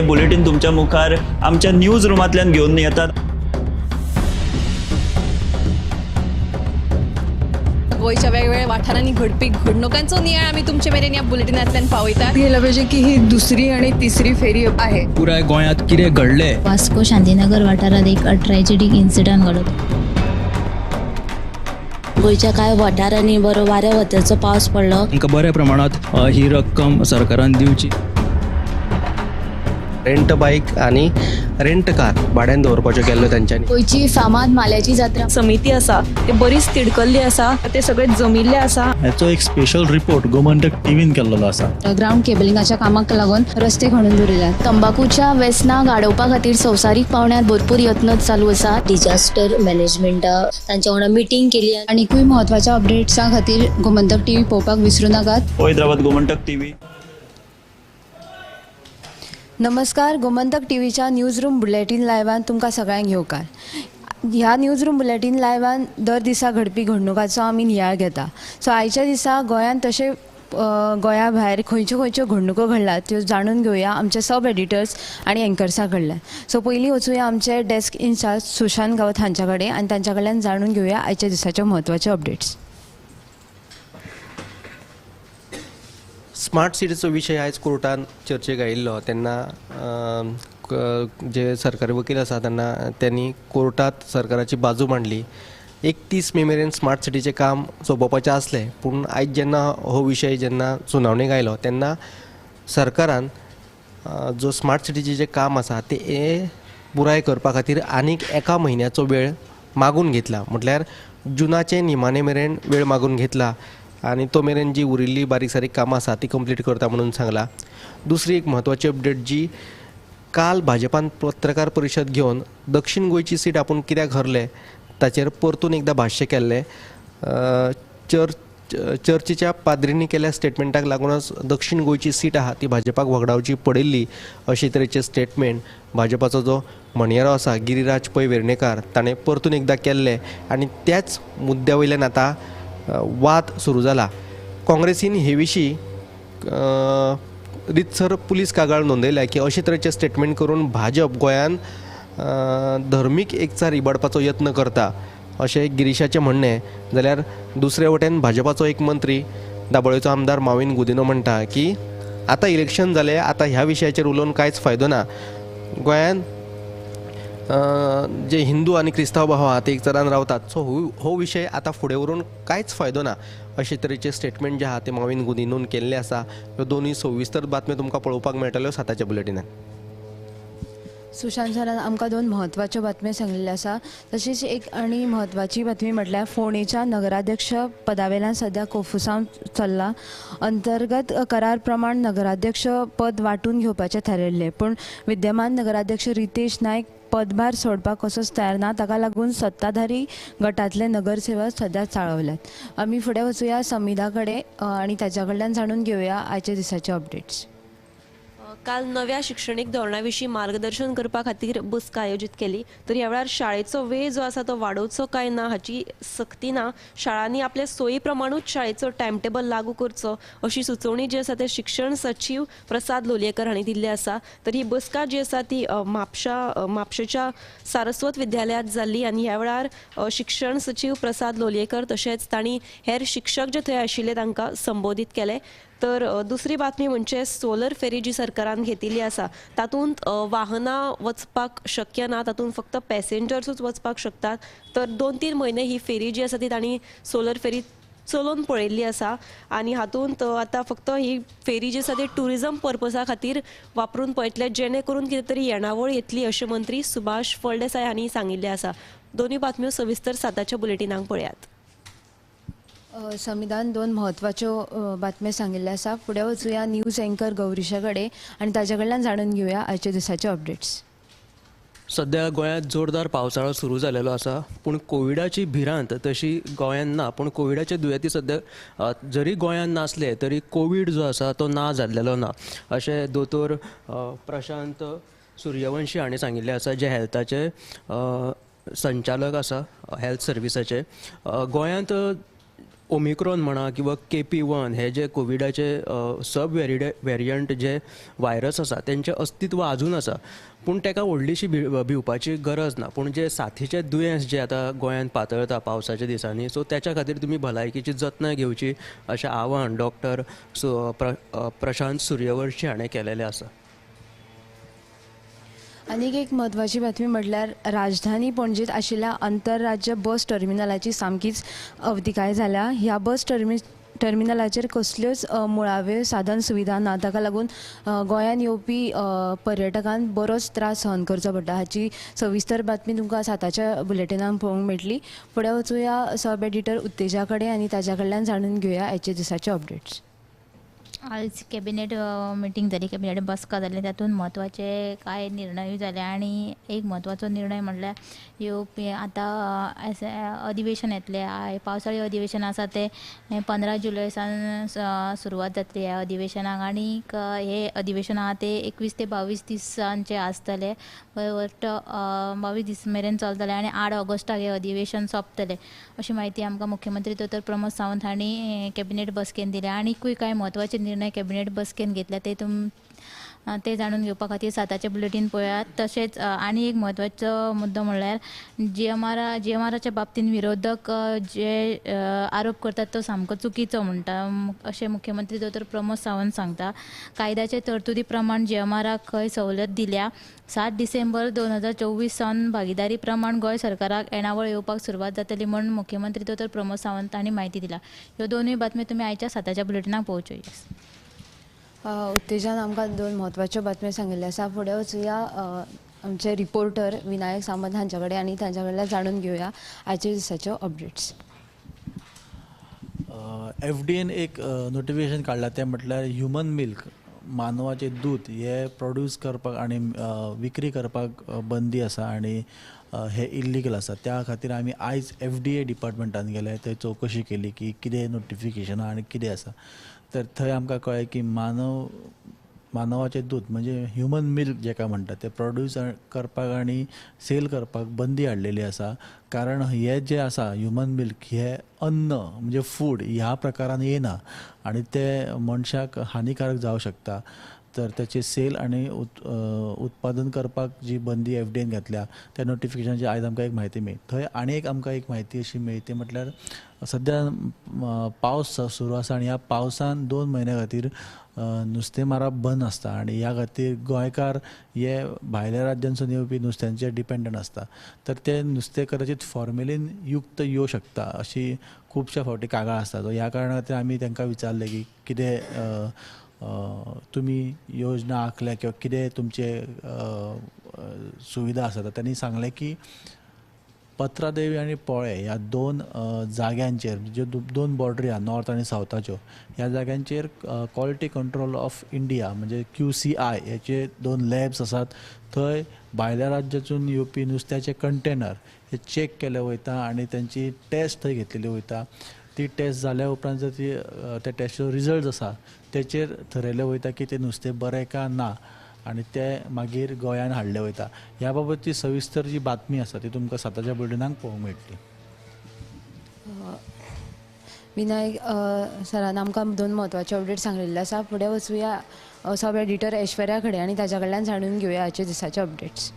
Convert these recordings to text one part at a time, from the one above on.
हें बुलेटीन तुमच्या मुखार आमच्या न्यूज रुमांतल्यान घेवन येतात. गोंयच्या वेगवेगळ्या वाठारांनी घडपी घडणुकांचो नियाळ आमी तुमचे मेरेन ह्या बुलेटिनांतल्यान पावयतात. गेलं पाहिजे की ही दुसरी आणि तिसरी फेरी आहे. पुराय गोंयांत कितें घडलें, वास्को शांतीनगर वाठारांत एक ट्रॅजेडीक इन्सिडंट घडलो. गोंयच्या कांय वाठारांनी बरो वाऱ्या वताचो पावस पडलो. तांकां बऱ्या प्रमाणांत ही रक्कम सरकारान दिवची. रेंट बायक आनी रेंट कार भाड्यान दवरपाच्यो केल्ल्यो तांच्यांनी. गोंयची फामाद माल्याची जात्रा समिती आसा ते बरीच तिडकल्ली आसा, ते सगळे जमिल्ले आसा. हाचो एक स्पेशल रिपोर्ट गोमंतक टीव्हीन केल्लो आसा. ग्राउंड केबलिंगाच्या कामाक लागून रस्ते खणून दवरिल्यात. तंबाखूच्या वेसनाक आडोवपा खातीर संवसारीक पावंड्यार भरपूर यत्न चालू आसा. डिजास्टर मॅनेजमेंटा तांच्या वांगडा मिटींग केली. आनीकूय म्हत्वाच्या अपडेट्सां खातीर गोमंतक टीव्ही पळोवपाक विसरू नाकात. पळयत रावात गोमंतक टीव्ही. नमस्कार, गोमंतक टीव्हीच्या न्यूज रूम बुलेटीन लायव्हान तुमकां सगळ्यांक येवकार. ह्या न्यूज रूम बुलेटीन लायव्हान दर दिसा घडपी घडणुकाचो आमी नियाळ घेता. सो आयच्या दिसा गोंयांत तशें गोंया भायर खंयच्यो खंयच्यो घडणुको घडल्यात त्यो जाणून घेवया आमचे सब एडिटर्स आनी एंकर्सां कडल्यान. सो पयलीं वचुया आमचे डेस्क इन्चार्ज सुशांत गावत हांच्या कडेन आनी तांच्या कडल्यान जाणून घेवया आयच्या दिसाच्यो म्हत्वाच्यो अपडेट्स. स्मार्ट सिटीचो विशय आयज कोर्टान चर्चेक आयिल्लो तेन्ना जे सरकारी वकील आसा तेन्ना त्यांनी कोर्टात सरकाराची बाजू मांडली. 31 मे मेरेन स्मार्ट सिटीचें काम सोंपोवपाचें आसलें, पूण आयज जेन्ना हो विशय जेन्ना सुनावणेक आयलो तेन्ना सरकारान जो स्मार्ट सिटीचें जें काम आसा तें पुराय करपा खातीर आनीक एका म्हयन्याचो वेळ मागून घेतला. म्हटल्यार जुनाचे निमाणे मेरेन वेळ मागून घेतला आनी तो मेरेन जी उरिल्ली बारीक सारीक कामां आसा ती कंप्लीट करता म्हणून सांगला. दुसरी एक म्हत्वाची अपडेट जी काल भाजपान पत्रकार परिशद घेवन दक्षिण गोंयची सीट आपूण कित्याक हरले ताचेर परतून एकदां भाश्य केल्लें. चर्चीच्या पाद्रींनी केल्ल्या स्टेटमेंटाक लागूनच दक्षिण गोंयची सीट आहा ती भाजपाक वगडावची पडिल्ली अशे तरेचें स्टेटमेंट भाजपाचो जो म्हणयारो आसा गिरिराज पै वेर्णेकार ताणें परतून एकदां केल्लें आनी त्याच मुद्द्या वयल्यान आतां वाद सुरू जाला. काँग्रेसीन हे विशीं रितसर पुलीस कागाळ नोंदयल्या की अशे तरेचें स्टेटमेंट करून भाजप गोंयान धर्मीक एकचार इबाडपाचो यत्न करता अशें गिरीशाचें म्हणणें. जाल्यार दुसरे वटेन भाजपाचो एक मंत्री दाबोळेचो आमदार माविन गुदिनो म्हणटा की आतां इलेक्शन जालें, आतां ह्या विशयाचेर उलोवन कांयच फायदो ना. गोंयान जे हिंदू आनी क्रिस्तांव भाव आहा ते एकचारान रावतात, सो हो विशय आतां फुडें व्हरून कांयच फायदो ना अशे तरेचें स्टेटमेंट जें आहा तें माविन गुदिनोन केल्लें आसा. ह्यो दोनूय सविस्तर बातम्यो तुमकां पळोवपाक मेळटल्यो 7च्या बुलेटिनान. सुशांत सरान आमकां दोन म्हत्वाच्यो बातम्यो सांगिल्ल्यो आसा. तशीच एक आनी म्हत्वाची बातमी म्हटल्यार फोंडेच्या नगराध्यक्ष पदावेल्यान सद्या कोफुसांव चल्ला. अंतर्गत करार प्रमाण नगराध्यक्ष पद वांटून घेवपाचें थारायल्लें, पूण विद्यमान नगराध्यक्ष रितेश नायक पदभार सोडपाक कसोच तयार ना. ताका लागून सत्ताधारी गटांतले नगरसेवक सद्या चाळवल्यात. आमी फुडें वचुया समिधा कडेन आनी ताच्या कडल्यान जाणून घेवया आयच्या दिसाचे अपडेट्स. काल नव्या शिक्षणीक धोरणा विशीं मार्गदर्शन करपा खातीर बसका आयोजीत केली. तर ह्या वेळार शाळेचो वेळ जो आसा तो वाडोवचो काय ना हाची सक्ती ना, शाळांनी आपल्या सोयी प्रमाणूच शाळेचो टायम टेबल लागू करचो अशी सुचोवणी जी आसा ते शिक्षण सचीव प्रसाद लोलयेकर हांणी दिल्ली आसा. तर ही बसका जी आसा ती म्हापशेच्या सारस्वत विद्यालयांत जाल्ली आनी ह्या वेळार शिक्षण सचीव प्रसाद लोलयेकर तशेंच तांणी हेर शिक्षक जे थंय आशिल्ले तांकां संबोधीत केले. तर दुसरी बातमी म्हणजे सोलर फेरी जी सरकारान घेतिल्ली आसा तातूंत वाहनां वचपाक शक्य ना, तातूंत फक्त पॅसेंजर्सूच वचपाक शकतात. तर 2-3 म्हयने ही फेरी जी आसा ती तांणी सोलर फेरी चलोवन पळयल्ली आसा आनी हातूंत आतां फक्त ही फेरी जी आसा ती ट्युरिजम पर्पसा खातीर वापरून पळयतले, जेणे करून कितें तरी येणावळ येतली अशें मंत्री सुभाष फळदेसाय हांणी सांगिल्लें आसा. दोनूय बातम्यो सविस्तर 7च्या बुलेटिनाक पळयात. समिधान दोन म्हत्वाच्यो बातम्यो सांगिल्ल्यो आसा. फुडें वचुया न्यूज एंकर गौरीशा कडेन आनी ताच्या कडल्यान जाणून घेवया आयच्या दिसाचे अपडेट्स. सध्या गोंयांत जोरदार पावसाळो सुरू जालेलो आसा, पूण कोविडाची भिरांत तशी गोंयांत ना. पूण कोविडाचे दुयेंती सध्या जरी गोंयांत नासले तरी कोवीड जो आसा तो ना जाल्लेलो ना अशें दोतोर प्रशांत सूर्यवंशी हांणी सांगिल्लें आसा, जे हेल्थाचे संचालक आसा, हेल्थ सर्विसाचे. गोंयांत ओमिक्रॉन म्हणा किंवा KP.1 हे जे कोविडाचे सब वेरियंट जे व्हायरस आसा तेंचें अस्तित्व आजून आसा, पूण ताका व्हडलीशी भिवपाची गरज ना. पूण जे साथीचे दुयेंस जे आतां गोंयांत पातळता पावसाच्या दिसांनी, सो त्याच्या खातीर तुमी भलायकीची जतनाय घेवची अशें आव्हान डॉक्टर प्रशांत सूर्यवंशी हाणें केलेलें आसा. आनीक एक म्हत्वाची बातमी म्हटल्यार राजधानी पणजेंत आशिल्ल्या आंतरराज्य बस टर्मिनलाची सामकीच अवतिकाय जाल्या. ह्या बस टर्मिनलाचेर कसल्योच मुळाव्यो साधन सुविधा ना, ताका लागून गोंयांत येवपी पर्यटकांक बरोच त्रास सहन करचो पडटा. हाची सविस्तर बातमी तुमकां 7च्या बुलेटिनान पळोवंक मेळटली. फुडें वचुया सब एडिटर उत्तेजा कडेन आनी ताच्या कडल्यान जाणून घेवया आयच्या दिसाचे अपडेट्स. आयज कॅबिनेट मिटींग जाली, कॅबिनेट बसका जाली, तातूंत म्हत्वाचे कांय निर्णयूय जाले आनी एक म्हत्वाचो निर्णय म्हणल्यार येवपी आतां अधिवेशन येतलें, पावसाळी अधिवेशन आसा तें 15 जुलय सावन सुरवात जातली ह्या अधिवेशनाक आनी हे अधिवेशन आहा तें 21 ते 22 दिसांचें आसतलें, वट्ट 22 दीस मेरेन चलतलें आनी 8 ऑगस्टाक हें अधिवेशन सोंपतलें अशी म्हायती आमकां मुख्यमंत्री दोतोर प्रमोद सावंत हांणी कॅबिनेट बसकेन दिल्या. आनीकूय कांय म्हत्वाचे निर्णय कॅबिनेट बसकेन घेतल्या ते जाणून घेवपा खातीर 7चे बुलेटीन पळयात. तशेंच आनी एक म्हत्वाचो मुद्दो म्हणल्यार जीएमआराच्या बाबतींत विरोधक जे आरोप करतात तो सामको चुकीचो म्हणटा अशें मुख्यमंत्री दोतोर प्रमोद सावंत सांगता. कायद्याचे तरतुदी प्रमाण जीएमआराक खंय सवलत दिल्या. 7 डिसेंबर 2024 सावन भागीदारी प्रमाण गोंय सरकाराक येणावळ येवपाक सुरवात जातली म्हूण मुख्यमंत्री दोतोर प्रमोद सावंत हांणी म्हायती दिल्या. ह्यो दोनूय बातम्यो तुमी आयच्या 7च्या बुलेटिनाक पळोवच्यो. उत्तेजान आमकां दोन म्हत्वाच्यो बातम्यो सांगिल्ल्यो आसा. फुडें वचुया आमचे रिपोर्टर विनायक सामंत हांच्या कडेन आनी तांच्या कडल्यान जाणून घेवया आयच्या दिसाच्यो अपडेट्स. एफडीएन एक नोटिफिकेशन काडलां तें म्हटल्यार ह्युमन मिल्क, मानवाचें दूद हे प्रोड्यूस करपाक आनी विक्री करपाक बंदी आसा आनी हे इल्लीगल आसा. त्या खातीर आमी आयज एफडीए डिपार्टमेंटान गेले, थंय चवकशी केली की कितें नोटिफिकेशन आनी कितें आसा. तर थंय आमकां कळ्ळें की मानवाचें दूद म्हणजे ह्युमन मिल्क जेका म्हणटात तें प्रोड्यूस करपाक आनी सेल करपाक बंदी हाडलेली आसा. कारण हें जें आसा ह्युमन मिल्क हें अन्न म्हणजे फूड ह्या प्रकारान येना आनी तें मनशाक हानिकारक जावं शकता. तर त्याचे सेल आनी उत्पादन करपाक जी बंदी एफडीएन घातल्या त्या नोटिफिकेशनाची आयज आमकां एक म्हायती मेळ्ळी. थंय आनी एक आमकां एक म्हायती अशी मेळ्ळी ती म्हटल्यार सद्या पावस सुरू आसा आनी ह्या पावसान 2 म्हयन्या खातीर नुस्तें मारप बंद आसता आनी ह्या खातीर गोंयकार हे भायल्या राज्यांसून येवपी नुस्त्यांचेर डिपेंडंट आसता. तर तें नुस्तें कदाचित फॉर्मेलीन युक्त येवं शकता अशी खुबश्या फावटी कागाळ आसता. सो ह्या कारणा खातीर आमी तांकां विचारलें की कितें तुमी योजना आंखल्या किंवा कितें तुमचे सुविधा आसा. तांणी सांगलें की पत्रादेवी आनी पोळे ह्या 2 जाग्यांचेर ज्यो 2 बॉर्डरी आहा नॉर्थ आनी सावथाच्यो, ह्या जाग्यांचेर क्वॉलिटी कंट्रोल ऑफ इंडिया म्हणजे QCI हेचे 2 लॅब्स आसात. थंय भायल्या राज्यातून येवपी नुस्त्याचे कंटेनर हे चॅक केले वयता आनी तांची टेस्ट थंय घेतलेली वयता. ती टेस्ट जाल्या उपरांत जर ती त्या टेस्टीचो रिजल्ट आसा तेचेर थरयलें वयता की तें नुस्तें बरें काय ना आनी तें मागीर गोंयान हाडलें वयता. ह्या बाबतची सविस्तर जी बातमी आसा ती तुमकां 7च्या बुलेटिनाक पळोवंक मेळटली. विनायक सरान आमकां 2 म्हत्वाचे अपडेट सांगिल्ले आसा. फुडें वचुया सब एडिटर ऐश्वर्या कडेन आनी ताच्या कडल्यान जाणून घेवया आयच्या दिसाचे अपडेट्स.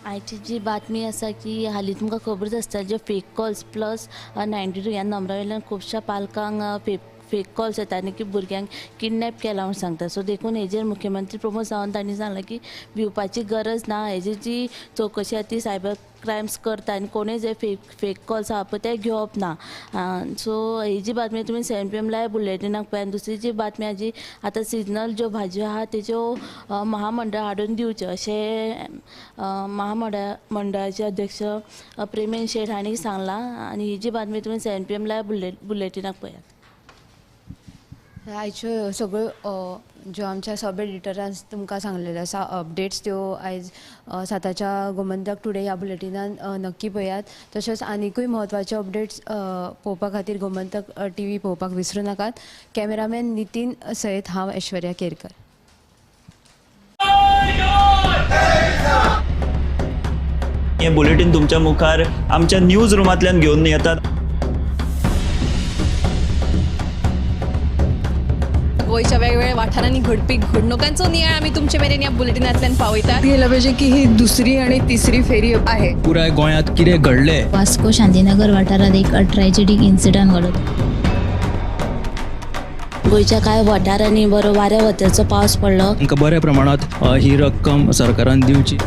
आयची जी बातमी आसा की हालीं तुमकां खबरच आसता जे फेक कॉल्स प्लस 92 ह्या नंबरा वयल्यान खुबश्या पालकांक फेक कॉल्स येता आनी की भुरग्यांक किडनॅप केला म्हूण सांगता. सो देखून हेजेर मुख्यमंत्री प्रमोद सावंत हांणी सांगलां की भिवपाची गरज ना, हेजी जी चवकशी आसा ती सायबर क्रायम्स करता आनी कोणूय जे फेक कॉल्स आहा पळय ते घेवप ना. सो ही जी बातमी तुमी 7 PM live बुलेटिनाक पळय. आनी दुसरी जी बातमी आहा जी आतां सिजनल ज्यो भाजयो आहा तेज्यो महामंडळ हाडून दिवच्यो अशें महामंडळाचे अध्यक्ष प्रेमेन शेठ हांणी सांगलां. आनी ही जी बातमी तुमी 7 PM live बुलेटिनाक पळयात. आयच्यो सगळ्यो ज्यो आमच्या सब एडिटरान तुमकां सांगलेल्यो आसा अपडेट्स त्यो आयज 7च्या गोमंतक टुडे ह्या बुलेटिनान नक्की पळयात. तशेंच आनिकूय म्हत्वाचे अपडेट्स पळोवपा खातीर गोमंतक टीव्ही पळोवपाक विसरूं नाकात. कॅमेरामॅन नितीन सयत हांव ऐश्वर्या केरकर. हें बुलेटीन तुमच्या मुखार आमच्या न्यूज रुमांतल्यान घेवन येतात. गोंयच्या वेगवेगळ्या वाठारांनी घडपी घडणुकांचो नियाळ आमी तुमचे मेरेन ह्या बुलेटिनांतल्यान पावयतात. गेलं पाहिजे की ही दुसरी आणि तिसरी फेरी आहे. पुराय गोंयांत कितें घडलें. वास्को शांतीनगर वाठारांत एक ट्रेजेडीक इन्सिडंट घडलो. गोंयच्या कांय वाठारांनी बरो वाऱ्या वताचो पावस पडलो. तांकां बऱ्या प्रमाणांत ही रक्कम सरकारान दिवची.